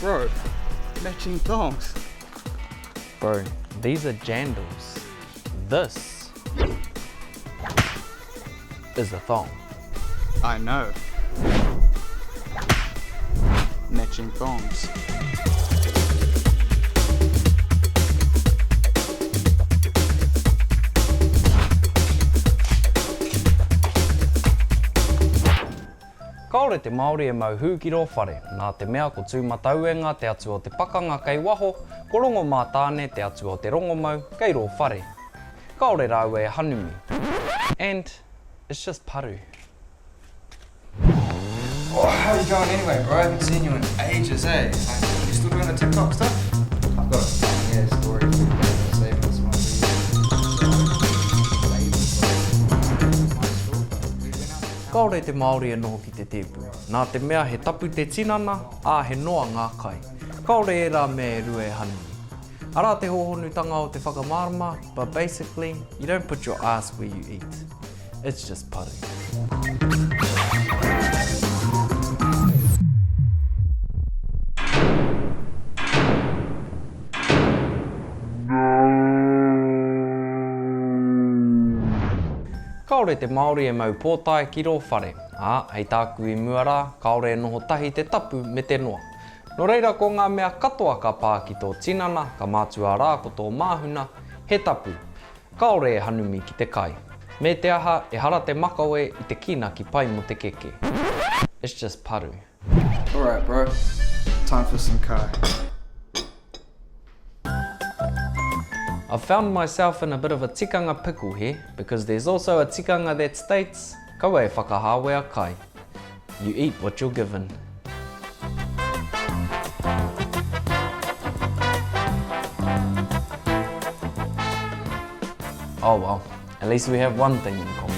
Bro, matching thongs. Bro, these are jandals. This is a thong. I know. Matching thongs. Kāore te Māori e mau hū ki rō whare, nā te mea ko Tūmatauenga te atua o te pakanga kei waho, ko Rongomātāne te atua o te rongomau kei rō whare. Kāore rāua e hanumi. And it's just paru. Oh, how you going anyway, bro? I haven't seen you in ages, eh? You still doing the TikTok stuff? I've got a funny ass story for you. I'm saving this one for you. Kāore te Māori e noho ki te tēpu, nā te mea he tapu te tinana, ā, he noa ngā kai. Kāore ērā mea e rua e hanumi. Arā te hōhonutanga o te whakamārama, but basically, you don't put your ass where you eat. It's just paru. Kāore te Māori e mau pōtae ki rō whare, ā, hei tāku i mua rā, kāore e noho tahi te tapu me te noa. Nō reira ko ngā mea katoa ka pā ki tō tinana, ka mātua rā ko tō māhuna, he tapu. Kāore e hanumi ki te kai. Me te aha, ehara te makawe i te kīnaki pai mō te keke. It's just paru. Alright bro, time for some kai. I've found myself in a bit of a tikanga pickle here because there's also a tikanga that states, kaua e whakahāwea kai. You eat what you're given. Oh well, at least we have one thing in common.